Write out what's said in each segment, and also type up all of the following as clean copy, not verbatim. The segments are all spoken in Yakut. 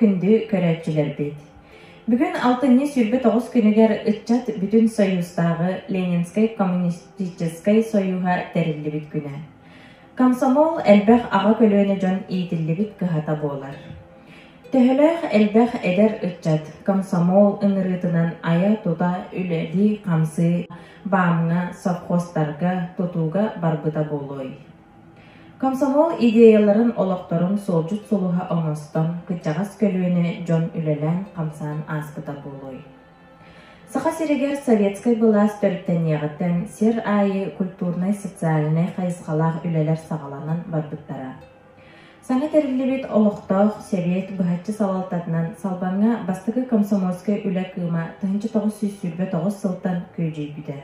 күндү көрөөччүлэрбит! Бүгүн алтынньы 29 күнүгэр ыччат бүтүн Союзтааҕы Ленинскэй коммунистическай союһа тэриллибит күнэ. Комсомол элбэх аҕа көлүөнэ дьон иитиллибит кыһата буолар. Төһөлөөх элбэх эдэр ыччат комсомол ыҥырыытынан айа-тута үлэлии-хамсыы БАМ-ҥа, совхозтарга, тутууга барбыта буолуой? Комсомол идеяларын олохторун суолдьут сулуһа оҥостон, кырдьаҕас көлүөнэ дьон үлэлээн-хамсаан ааспыта буолуой? Саха сиригэр советскай былаас төрүттэниэҕиттэн сир аайы культурнай-социальнай хайысхалаах үлэлэр саҕаланан барбыттара. Саҥа тэриллибит олохтоох сэбиэт быһаччы салалтатынан Салбаҥҥа бастакы комсомольскай үлэ кыыма 1929 сылтан күөдьүйбүтэ.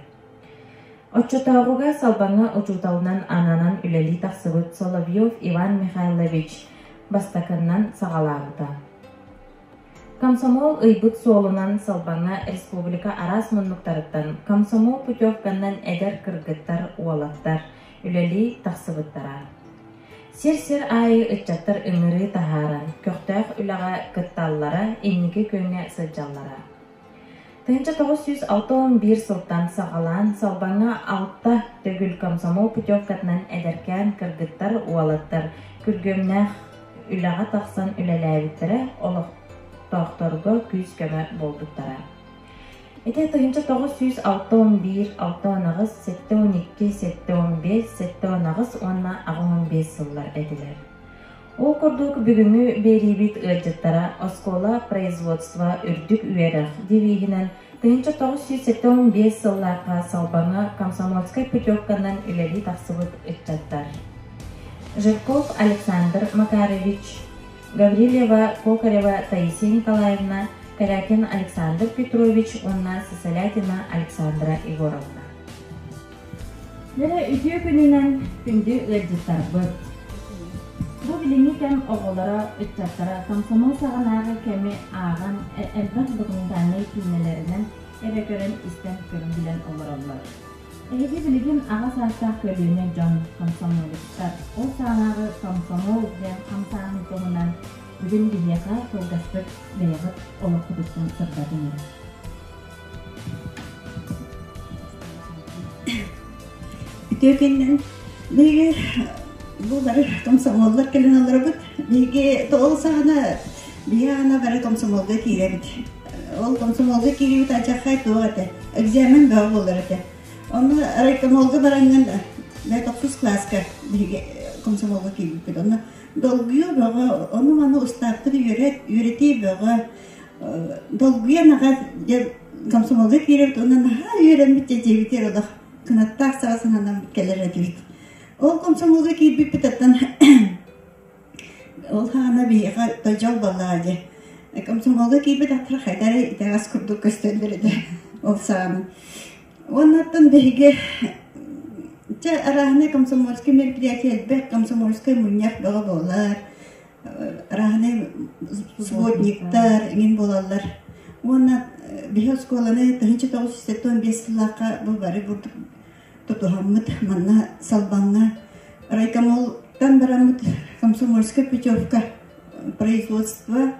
Оччотооҕуга Салбаҥҥа учууталынан ананан үлэлии тахсыбыт Соловьев Иван Михайлович бастакыннан саҕалаабыта. Комсомол ыйбыт суолунан Салбаҥҥа республика араас муннуктарыттан комсомол путевканан эдэр кыргыттар, уолаттар үлэлии тахсыбыттара. Сир-сир аайы ыччаттар ыҥырыы таһааран, көхтөөх үлэҕэ кытталлара, инники күөҥҥэ сылдьаллара. 1961 сылтан саҕалаан Салбаҥҥа алта төгүл комсомол путевкатынан эдэркээн кыргыттар, уолаттар күргүөмнээх үлэҕэ тахсан үлэлээбиттэрэ, олохтоохторго күүс-көмө буолбуттара. Ити 1961, 68, 72, 75, 78 уонна 85 сыллар этилэр. Ол курдук бүгүҥҥү биэриибит ыалдьыттара оскуола производство үрдүк үөрэх девиһинэн 1975 сыллаахха Салбаҥа комсомольскай путевканан үлэлии тахсыбыт ыччаттар. Жирков Александр Макарович, Гаврильева Кокарева Таисия Николаевна, Корякин Александр Петрович уонна Сысолятина Александра Егоровна. Дьэ, үтүө күнүнэн күндү ыалдьыттарбыт! Бу билиҥҥи кэм оҕолоро, ыччаттара комсомол саҕанааҕы кэми ааҕан, элбэх документальнай киинэлэринэн эрэ көрөн, истэн, көрөн билэн олороллор. Эһиги билигин аҕа саастаах көлүөнэ дьон, комсомолецтар, ол саҕанааҕы комсомол диэн хамсааһын туһунан бүгүн биһиэхэ кылгастык бэйэҕит олоххутуттан сырдатыҥ эрэ. Үтүө күнүнэн биһиги бу бары комсомоллар кэлэн олоробут. Биһиги ол саҕана биһи аана бары комсомолга киирэбит. Ол комсомолга киириибит алдьархай туох этэ? Экзамен бөҕө буолар этэ. Онно райкомолга бараҥҥын тохсус кылааска биһиги комсомолга киирбиппит. Онно долгуйуу бөҕө, ону-маны устааппыт үөрэт, үөрэтии бөҕө. Долгуйан аҕа дьэ комсомолга киирэбит уонна наһаа үөрэммит дьэ дьиэбитигэр олох кынаттаах саҕа сананан кэлэр этибит. Ол комсомолга киирбиппит оттон ол хаана биһиэхэ дьол буоллаҕа дии. Комсомолга киирбит аттара хайда эрэ итэҕэс курдук көстөллөр этэ ол саҕана. Уонна оттон биһиги чэ арааһынай комсомольскай мероприятие элбэх комсомольскай мунньах бөҕө буолар. Арааһынай субботниктар эҥин буолаллар. Уонна биһи оскуоланы 1975 сыллаахха бу бары бурдук тутуһаммыт манна Салбаҥҥа райкомолтан бараммыт комсомольскай путевка производство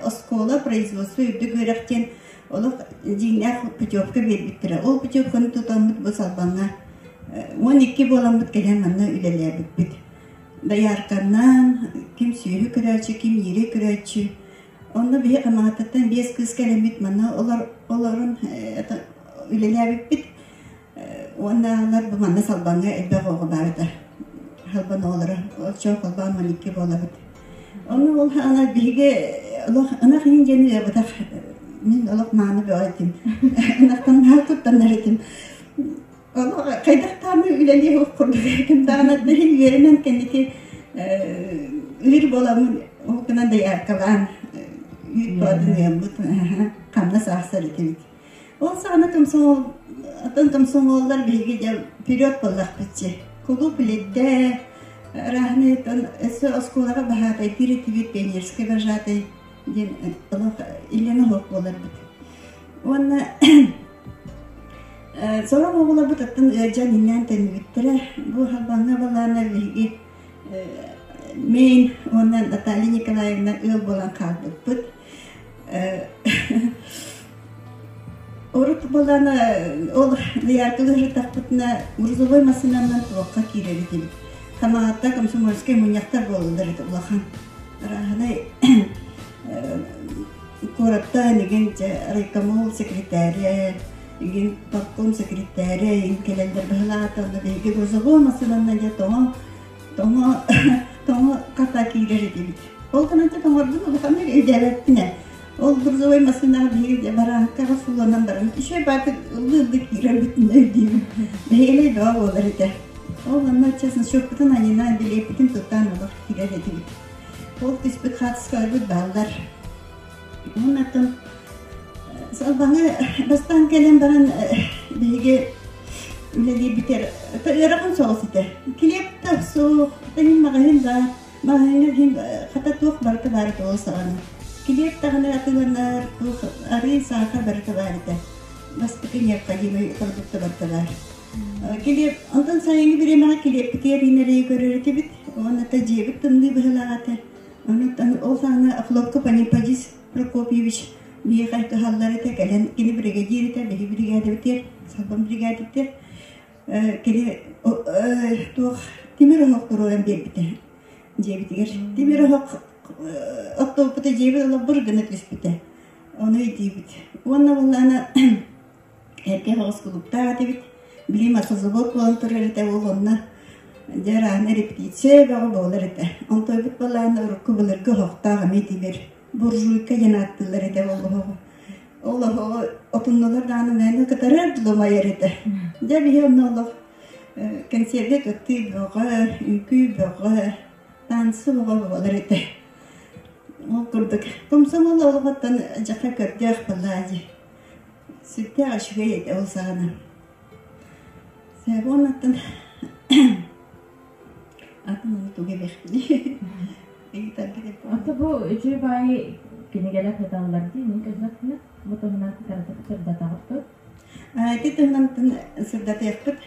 оскуола производство үрдүк үөрэх диэн олох дьиҥнээх путевка биэрбиттэрэ. Ол путевканы тутаммыт бу Салбаҥҥа 12 буоламмыт кэлэн манна үлэлээбиппит. Доярканан, ким сүөһү көрөөччү, ким иирэ көрөөччү. Онно биһи Хамаҕаттаттан биэс кыыс кэлэммит манна олор, олорон үлэлээбиппит. Уонна алар бу манна Салбаҥҥа элбэх оҕо баар этэ. Халбан оҕолоро, оччо холбоон 12 буолабыт. Онно ол ана биһиги олох ынах иһин диэн ыабытах мин олох мааны бөҕө этим. Ынахтан наһаа куттанар этим. Хайдах даҕаны үлэлиэх курдук этим даҕаны иһин үөрэнэн кэнники ыыр буоламмын ол гынан дояркалаан үүт боотун ыаммыт хамнас аахсар этибит. Ол саҕана комсомол атын комсомоллар биһиги дьэ вперед буоллахпыт дьэ. Кулууп үлэдэ арааһынай өссө оскуолаҕа баһаатайдыыр этибит пионерскай вожатый диэн олох иллэҥ оһох буоларбыт. Уонна Сорох оҕолорбут оттон ыалдьан иҥнээн төннүбүттэрэ. Бу Халбаҥҥа балаана биһиги мин уонна Наталья Николаевна ыал буолан хаалбыппыт. буоллаҕына ол дояркалыы сырыттахпытына грузовой массыынанан туохха киирэр этибит. Хамаҕатта комсомольскай мунньахтар буолаллар этэ улахан. Арааһынай куораттан игин дьэ райкомол секретаря, игин партком секретаря игин кэлэллэр быһылаата онно биһиги грузовой массыынанан дьэ тоҥо тоҥо тоҥо хата киирэр этибит. Ол гынан дьэ тоҥорбун улаханнык өйдөөбөппүн ээ. Ол грузовой массыынаҕа биһиги барааккаҕа сууланан баран үчүгэй баатык ыллыы-ыллыы киирэрбитин өйдүүбүн. Бэһиэлэй бөҕө буолар этэ. Ол онно честно счеппутун анньынан билиэппитин туттаан олох киирэр этибит. Ол түспүт хаартыскаларбыт бааллар. Уоннаттан Салбаҥы бастаан кэлэн баран биһиги үлэлиирбитигэр ыарахан соҕус этэ. Килиэп да суох, мин маҕаһыын баар, маҕаһыыҥҥа иһин хата туох барыта баар этэ ол саҕана. Килиэп даҕаны атыыланар, туох арыы, саахар барыта баар этэ. Бастакы необходимый продукта барыта баар. Килиэп, онтон сайыҥҥы бириэмэҕэ килиэппитигэр иинэрэйи көрөр этибит. Уонна дьиэбит тымныы быһыылаах этэ. Онон ол саҕана Охлопков Анемподист Прокопьевич биһиэхэ кыһаллар этэ, кэлэн кини биригэдьиир этэ, биһи биригээдэбитигэр, Салбан биригээдэтигэр кини туох тимир оһох туруоран биэрбитэ дьиэбитигэр. Тимир оһох оттооппута дьиэбит олох гына түспүтэ. Ону өйдүүбүт. Уонна буоллаҕына Эргэ оҕус кулууптаах этибит. Билим автозавод буолан турар этэ, ол онно дьэ араана репетиция бөҕө буолар этэ. Онтойбут балаана урукку былыргы оһохтоох эмиэ тимир буржуйка диэн ааттыыллар этэ ол оһоҕу. Ол оһоҕу отуннулар даҕаны мээнэ кытарар дылымайар этэ. Дьэ биһи онно олох кэнсиэргэ кыттыы бөҕө, үҥкүү бөҕө, танцы бөҕө буолар этэ. Ол курдук комсомол олоҕуттан дьаха көрдөөх буоллаа дии. Сүрдээх үчүгэй этэ ол саҕана. Уоннаттан атын ону тугу эбиэхпиний? Ата бу үчүгэй баайы кинигэлэр сыталлар дии, мин көрдөхпүнэ, бу туһунан кыратык сырдатаҕыт Ити туһунан сырдатыахпыт.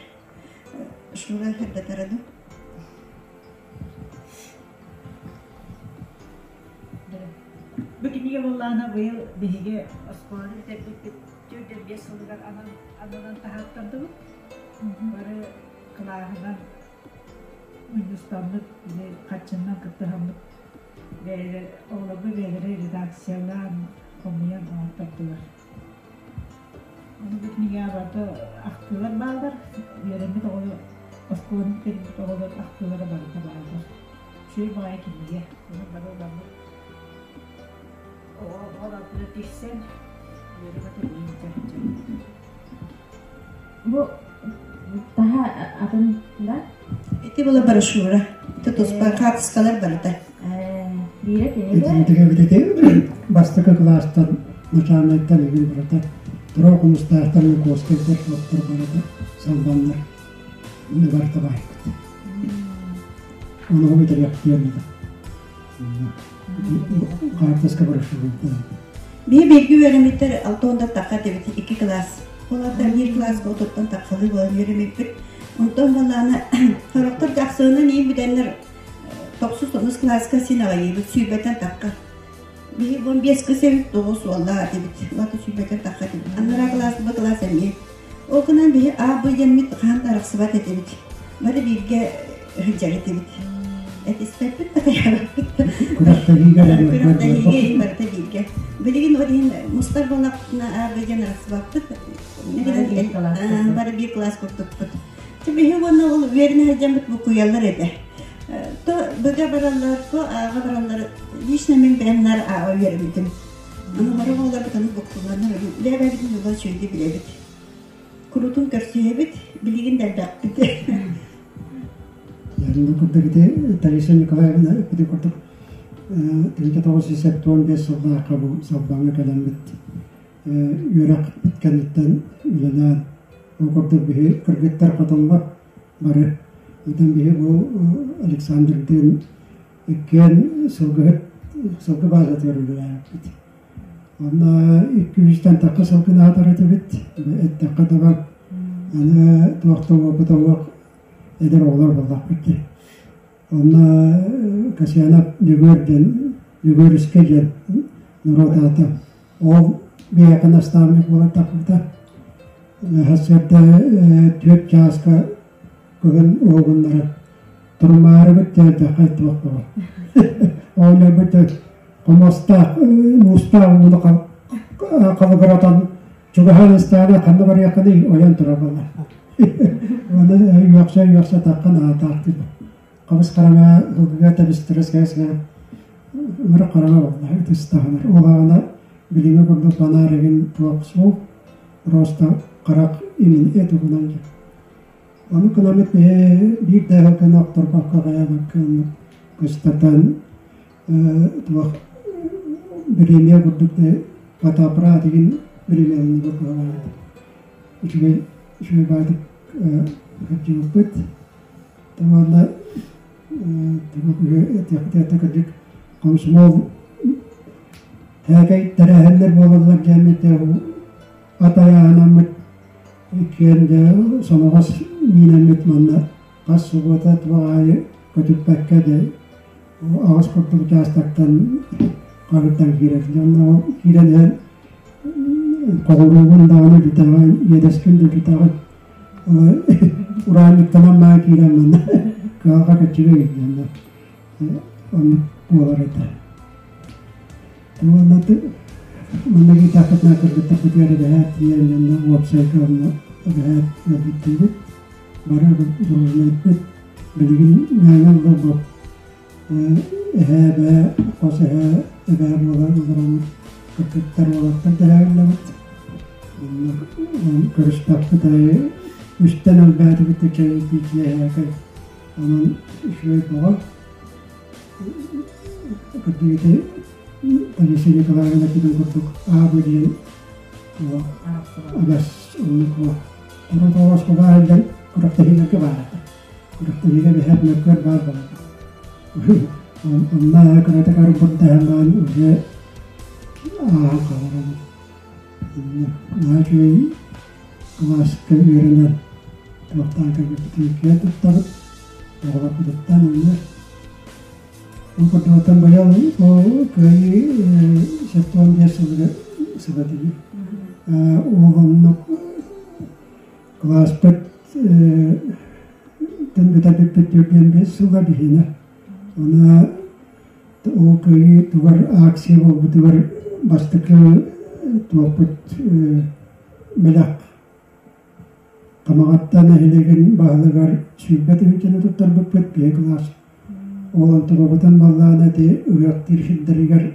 Шура сырдатара дуу? Бу кинигэ буоллаҕына быйыл биһиги оскуоланы бүтэрбиппит 45 сылыгар ананан таһааттардыбыт. Бары кылааһынан мунньустаммыт, били харчыннан кыттыһаммыт бэйэлэр оҕолорго бэйэлэрэ редакциялаан, хомуйан оҥортордулар. Ону бу кинигэҕэ барыта ахтыылар бааллар, үөрэммит оҕолор, оскуоланы бүтэрбит оҕолор ахтыылара барыта бааллар. Үчүгэй баҕайы кинигэ. Ону бары ыламмыт оҕо оҕолорбутугар тиксэн үөрэ-көтө Бу таһа атын да? Ити была брошюра. Ити туспа хаартыскалар барыта. Биирэ кинигэ. Бастакы кылаастан начальнайтан игин барыта Тура хомустаахтар Лукоскайдар оттор барыта салбаннар барыта баайбыт. Ону бүтэриэхтиэн хаартыска брошюра. Биһи бииргэ үөрэммиттэр алтонда тахха этибит икки кылаас. Ол аата биир кылааска отуттан таххалыы буолан үөрэммиппит. Онтон балаана сорохтор дьахсыынан иин бүтэннэр тохсус онус кылааска син аҕайыыбыт сүүрбэттэн тахха. Биһи бу биэс кыс эбит тоҕус уоллаах этибит. Лата сүүрбэттэн тахха этибит. Анараа кылаас бу кылаас эмиэ. Ол гынан биһи А Б диэммит хаһан да арахсыбат этибит. Бары бииргэ сылдьар этибит. Этиспэппит да хайаабаппыт да. Күрэхтэһиигэ барыта бииргэ. Билигин ол иһин мустар буоллахпытына А Б диэн арахсыбаппыт. Бары биир кылаас курдукпут. Биһи уонна ол үөрэнэ сылдьаммыт буккуйаллар этэ. То быга бараллар, то ааҕа бараллар. Лично мин бэйэм наар ааҕа үөрэммитим. Аны бары оҕолорбут аны буккулланнар бэйэбитин ыла үчүгэйдик билэбит. Курутун көрсүһэбит, билигин да элбэхпит. Ярина курдук ити Таисия Николаевна эппитин курдук 1975 сыллаахха бу Салбаҥҥа кэлэммит үөрэх кэнниттэн үлэлээн ол курдук биһи кыргыттар хотоҥҥо бары оттон биһи бу Александрдыын иккиэн сылгыһыт сылгы баазатыгар үлэлээбиппит. Онно икки үстэн тахха сылгыны аһатар этибит. Эттэххэ даҕан аны туох да уопута суох эдэр оҕолор буоллахпыт дии. Онно Касьянов Дьөгүөр диэн Дьөгүөрүскэ диэн норуот аата. Ол биһиэхэ наставник буолан тахпыта. Сарсыарда 4 чааска кыһын уһугуннара турумаарыбыт дьэ туох баҕа. Оонньообут хомостаах, муустаах ууну халыгыратан чугаһаан истэҕинэ ханна барыаххыный ойон турар буолла. Оны үөхсэ-үөхсэ таххан аатаахтыыр. Хабыс хараҥа ылгыга тэбистэрэ сыа-сыа ымырык хараҥа буолла ытыс таһынар. Ол аҕана билиҥҥи курдук банаар игин туох суох, просто харах имин эт угунан дьэ. Ону кынамыт биһи биир да ыһылганы охторбокко хайаабакка оннук көстөртөн туох бириэмийэ курдук фотоаппарат игин бириэмийэлэннибит быһалаабыт. Үчүгэй үчүгэй баайдык сылдьыбыппыт. Уонна этиэхпит кырдьык комсомол һээкэй тэрээһиннэр буолаллар диэммит ат айааһынаммыт иккиэн дьэ соноҕос миинэммит манна хас субуота туох аайы көтүппэккэ дьэ аҕыс курдук учаастактан харыттан киирэр. Дьэ онно ол киирэн иһэн хоҕуруубун даҕаны бүтэҕин, иэдэскин да бүтэҕин ураанньыктанан маа киирэн манна кыһалҕа көччүгэ киирдэ оннук буолар этэ. Уонна манна киирдэхпитинэ кыргыттарбытыгар эбэһээт тиийэн дьонно уопсайга онно эбэһээт ыалдьыттыыбыт. Бары дружнайбыт. Билигин мээнэ олорбут эһээ эбээ, хос эһээ эбээ буолан олороммут кыргыттар уолаттар дэһээбиллэбит. Онно көрүстэхпит аайы үстэн элбээтибит да чэй киэһээкэй. Онон үчүгэй бөҕө. Кырдьыгыты Таисия Николаевна эппитин курдук аабы диэн адьас оннук урут ол оскуола иһиллэн күрэхтэһиилэргэ баар этэ. Күрэхтэһиигэ бэһэт мөккүөр баар буолар. Онно кыратык арбырдаһан уже ааһан хаалар. Наһаа үчүгэй кылааска үөрэнэн туохтаан кэлбиппитин киэн туттабыт. Оҕолорбутуттан онно Ол курдугуттан быйыл ол Кыайыы 75 сылыгар сыла дии. Ол оннук кылааспыт тэн бүтэрбиппит 45 сыла биһиэнэ. Аны ол Кыайыы тугар акция буолбутугар бастакы туохпут бэлэх Хамаҕатта нэһилиэгин баһылыгар 20 тыһыынчаны туттарбыппыт биһи кылаас. Ол онтубабытын баллаана ити ыһыахтыыр сирдэригэр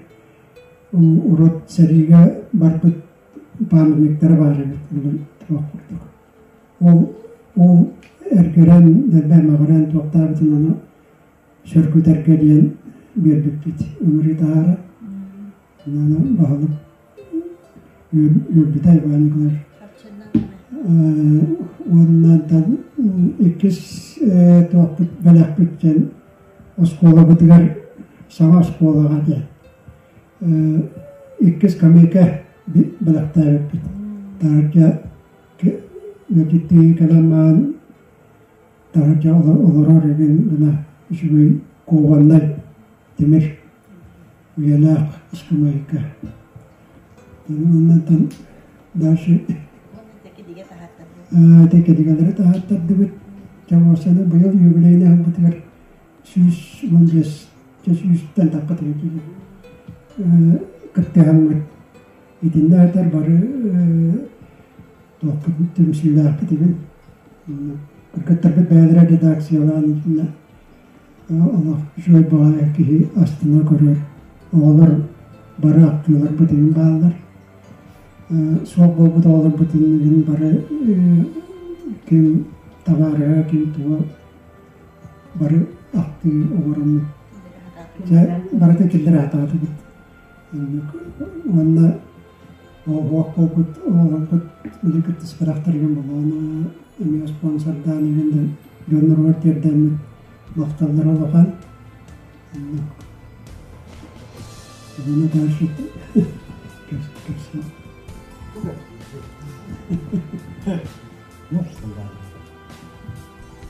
урут сэриигэ барбыт памятниктара баар эбит билин туох курдук. Ол ол эргэрэн, дэлбэ эмэҕирэн туохтаабытын ону сөргүтэргэ диэн биэрбиппит ыҥырыы таһаара. Аны баһылык үөрбүтэ Иван Николаевич. Уонна иккис туохпут бэлэхпит диэн оскуолабытыгар саҥа оскуолаҕа диэн иккис скамейка бэлэхтээбиппит. Таһырдьа ыалдьыттыы кэлэн баран таһырдьа олорор игин гына үчүгэй кованнай тимир үйэлээх ыскамыайка. Оннуттан дальше кэдигэлэри таһааттардыбыт. Чавосаны быйыл юбилейный аһылбытыгар 115 сүүстэн тахха тыһыынча кыттыһаммыт. Итиннэ этэр бары туохпут түмсүүлээхпит игин. Кыргыттарбыт бэйэлэрэ редакциялаан итиннэ олох үчүгэй баҕайы киһи астына көрөр. Оҕолор бары актыыларбыт игин бааллар. Суох буолбут оҕолорбутун игин бары ким табаарыһа, ким туга бары ахтыы оҥороммут. Дьэ, барыта киллэрэ сатаатыбыт. Уонна оһуох буолбут оҕолорбут били кыттыспатахтарыгар буолуону эмиэ спонсордаан игин да дьонноругар тиэрдэммит махталлара улахан. Уонна дальше кэпсээ.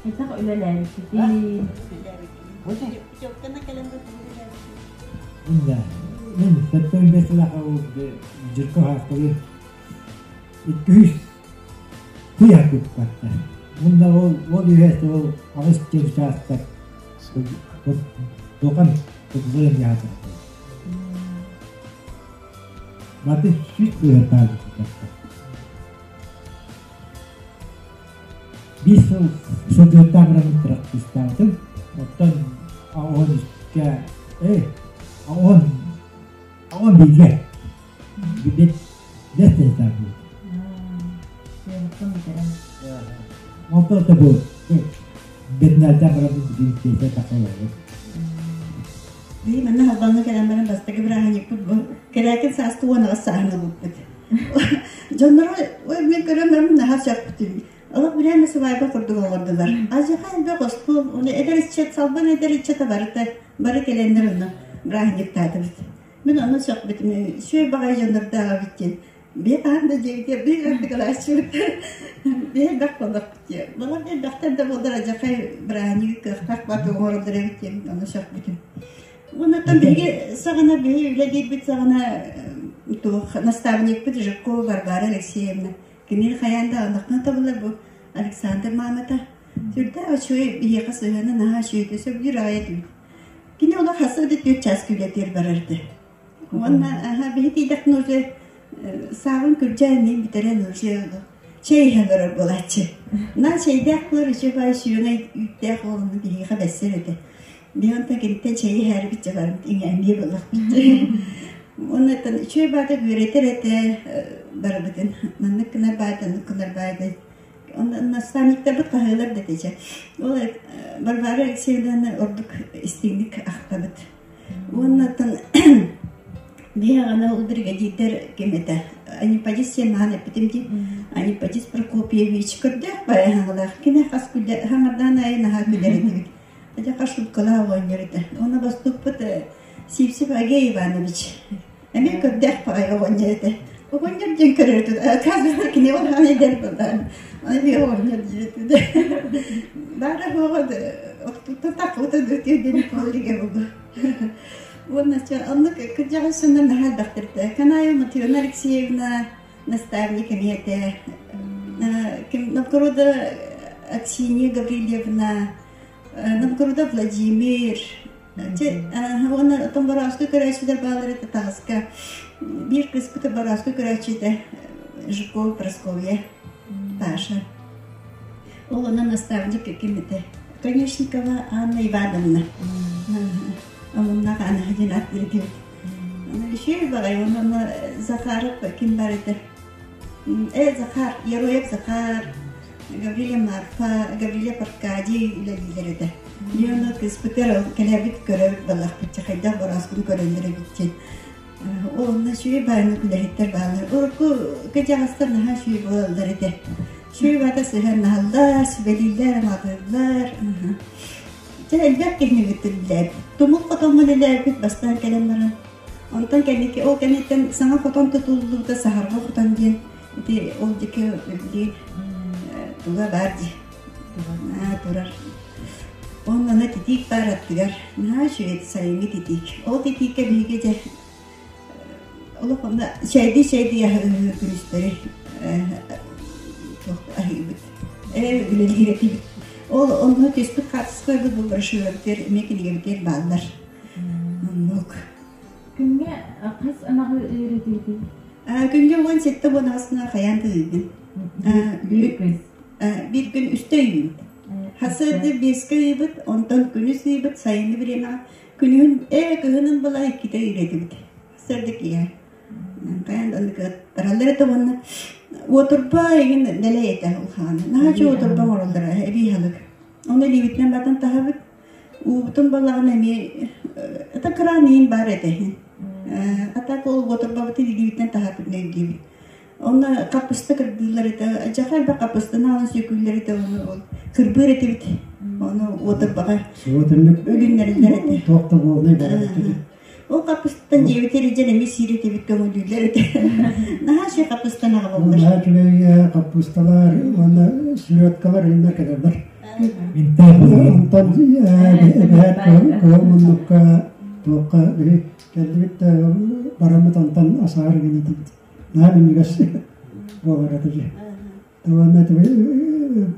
Хайдах үлэлээбиккитий? Мин сэттэн бэс сылаха дьирко хаастабы икки үс. Тыа куппаттар. Уонна ол ол үһэс ол аҕыс чыпчаастар тухан тутулуйан яатырды. Баты сүт быһытаабыттар. Биир сыл сылдьыттаах баран трактористаабытым. Оттон 13-кэ, 11-гэ бит бэс тестаабыт. Сыаныттан бүтэрэн. Онтон да бу бетнальтан баран бүтүн тахаллар. Биһи манна Халбаҥҥа кэлэн баран бастакы бырааһынньыкпыт бу Кэрээкин сааскы 18 сааһын ылбыппыт. Дьоннору ой мен көрөн баран наһаа сөхпүтүм. Олох бирээмэ сыбаайба курдук оҥордулар. Алдьархай элбэх остуол, уонна эдэр ыччат, салбан эдэр ыччата барыта бары кэлэннэр онно бырааһынньыктаатыбыт. Мин ону сөхпүтүм, үчүгэй баҕайы дьоннордоох эбит диэн. Биһи хаһан да дьиэбитигэр биир ардыгылааччыбыт. Биһи элбэх буоллахпыт диye. Балар да элбэхтэр да буоллар алдьархай бырааһынньыгы кыахтаах бааты оҥороллор эбит диэн ону сөхпүтүм. Оннуттан биһиги саҕана, биһи үлэлиирбит саҕана туох наставникпыт Жиркова Варвара Алексеевна Кини хайаан да оннохтон табыллар бу Александр маамата сүрдээх үчүгэй биһиэхэ сыһыана наһаа үчүгэй сөбүлүүр аҕай этибит. Кини олох хас да 4 чаас күүлэтигэр барарда. Уонна аха биһи тиийдэхпинэ уже сааҕын күрдьээн мин бүтэрэн уже чэй иһэн олорор буолааччы. На чэйдээх буолар үчүгэй сүөҥэй үүттээх уолуну биһиэхэ бэссэр этэ. Биһи онтон киниттэн чэйи иһээрибит дьэ барбыт иҥээҥниэ буоллахпыт. Уонна үчүгэй баата үөрэтэр этэ барыбытын. Маннык гынар баайда, оннук гынар баайда. Онно наставниктарбыт хаһыалар да этэ. Ол Варвара Алексеевнаны ордук истиҥник ахтабыт. Уонна биһиэҕэ ол бригадирдэр ким этэ? Анипадис Семан эппитим дии. Анипадис Прокопьевич көрдөөх баайаһаҥалаах. Кини хас күлэ хаҥардаан аайы наһаа күлэр этибит. Дьэ шуткалаах оҕонньор этэ. Уонна бостукпут Сивцев Агей Иванович. Эмиэ көрдөөх баҕайы оҕонньор этэ. Оҕонньор диэн көрөртүн, оказывается, кини улахан эдэр буоллаан. Аны оҕонньор диэтэ. Баара суоҕа охтуттан таххыбыта дүтүө диэн полиге буолу. Уонна оннук кырдьаҕас сонно наһаа элбэхтэрдэ. Канаева Матрена Алексеевна наставник эмиэ этэ. Ким Новгорода Аксинья Гаврильевна, Новгорода Владимир, уонна оттон борооскуй көрөөччүлэр бааллар этэ таҕыска. Биир кыыспыт борооскуй көрөөччүтэ Жукова Прасковья Паша. Ол онон наставник ким этэ? Конечникова Анна Ивановна. Омуннаах Анна диэн аат биэрдибит. Үчүгэй баҕайы онно Захаров ким бар этэ? Захар, Яроев Захар, Гаврила Марфа, Гаврила Аркадий үлэлииллэр этэ. Дьэ кыыспытыгар кэлэбит көрөбүт баллахпыт хайдах борооскуну көрөллөр эбит диэн. Онно үчүгэй баайны үлэһиттэр бааллар. Урукку кыдьаҕастар наһаа үчүгэй буолаллар этэ. Үчүгэй баата сыһыаннаһаллар, сүбэлииллэр, амалыыллар. Дьэ элбэх киһини кытта Тумул хотоҥҥо үлэлээбит бастаан кэлэн баран. Онтон кэнники ол кэнниттэн саҥа хотон тутуллубута саһарҕа хотон диэн ити ол диэки били туга баар дии турар. Онно титиик баар аттыгар наһаа үчүгэй сайыҥҥы титиик. Ол титииккэ биһиги дьэ олох онно чэйдии-чэйдии аһыыр күнүстэри туох аһыыбыт. Үлэлиир этибит. Ол онно түспүт хаартыскаларбыт бу брошюрабытыгар эмиэ кинигэбитигэр бааллар. Оннук. Күҥҥэ хас ынаҕы үөрэтиитий? Күҥҥэ 17 буонаҕасына хайаан да ыйбын. Биир күн. Биир күн үстэ ыйбыт. Хасыарды биэскэ ыйбыт, онтон күнүс ыйбыт, сайыҥҥы бириэмэҕэ күнүһүн кыһынын была иккитэ ыйрэтибит. Хасыарды киэһэ. Хайаан да оннук ыттараллар этэ уонна уотурба игин дэлэй этэ улахан. Наһаа үчүгэй уотурба оҥороллоро эбии аһылык. Оны илиибитинэн батан таһабыт. Уубутун балаҕан эмиэ это кран иин баар этэ. А так ол уотурбабытын илиибитинэн таһаарбытын өйдүүбүт. Онно хаппыста кырбыыллар этэ. Дьаха элбэх хаппыстаны аҕалан сүөкүүллэр этэ. Ону ол кырбыыр этибит. Ону уотурбаҕа үлүннэриллэр этэ. Туох да буолнай барар Ол хаппыстан дьиэбитигэр илдьэн эмиэ сиир этибит көҥүллүүллэр этэ. Наһаа үчүгэй хаппыстан аҕалаллар. Наһаа үчүгэй хаппысталар уонна селедкалар иннэр кэлэллэр. Онтон эбээт кыһыл муннукка туохха биһи кэллибит да бараммыт онтон асаары гына этибит. Наһаа минньигэс буолар этэ дии. Уонна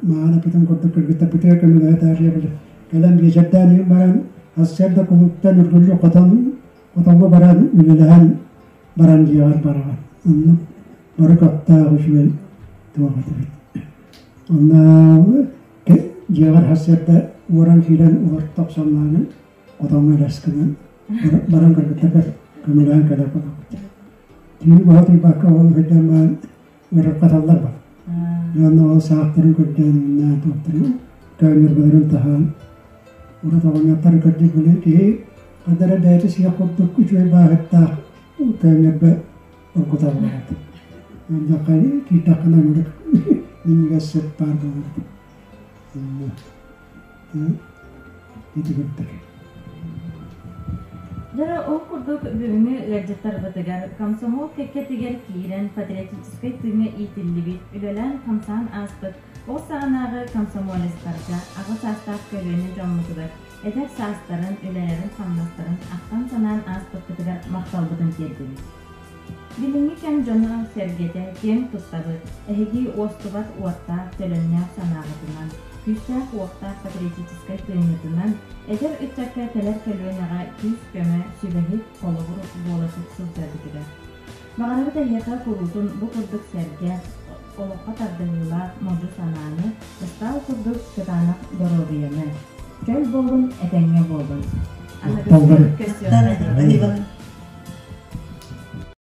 мааны эппитим курдук кыргыттарбытыгар көмөлөһө таарыйа били кэлэн биэчэрдээн иһэн баран сарсыарда кулууптан үргүллү хотон хотоҥҥо баран үлэлэһэн баран дьиэҕэр бараҕын. Оннук бары көхтөөх үчүгэй туох этибит. Онно дьиэҕэр сарсыарда уоран киирэн олорто охсоннааҕын хотоҥҥо элэс гынан баран кыргыттаргар көмөлөһөн кэлэр буолабыт. Түүн быһа утуйбакка ол сылдьан баран ыарырҕаталлар бар. Уонна ол саахтарын көрдөөн туохтарын көөнньөрбөлөрүн таһаан урут оҕонньоттор көрдүк били киһи ханна эрэ бэйэтэ сиэх курдук үчүгэй бааһыттаах көөнньөрбө оргуталлар этэ. Оннука киирдэххинэ ынырык минньигэс сыт баар буолар этэ. Ити курдук. Дьэ, ол курдук бүгүҥҥү ыалдьыттарбытыгар комсомол кэккэтигэр киирэн патриотическай тыыҥҥа иитиллибит, үлэлээн-хамсаан ааспыт ол саҕанааҕы комсомолецтарга, аҕа саастаах көлүөнэ дьоммутугар эдэр саастарын, үлэлэрин-хамнастарын ахтан-санаан ааспыккытыгар махталбытын тиэрдэбит. Билиҥҥи кэм дьоно-сэргэтэ киэҥ туттабыт, эһиги уостубат уоттаах, төлөннөөх санааҕытынан, күүстээх-уохтаах патриотическай тыыҥҥытынан эдэр ыччакка кэлэр көлүөнэҕэ күүс-көмө, сүбэһит, холобур буола сылдьаргытыгар. Баҕарабыт эһиэхэ куруутун бу курдук сэргэх, олоххо тардыһыылаах модьу санааны, ыстаал курдук кытаанах доруобуйаны. Чөл буолун, этэҥҥэ буолун. Аныгы Махталлар. көрсүөххэ диэри.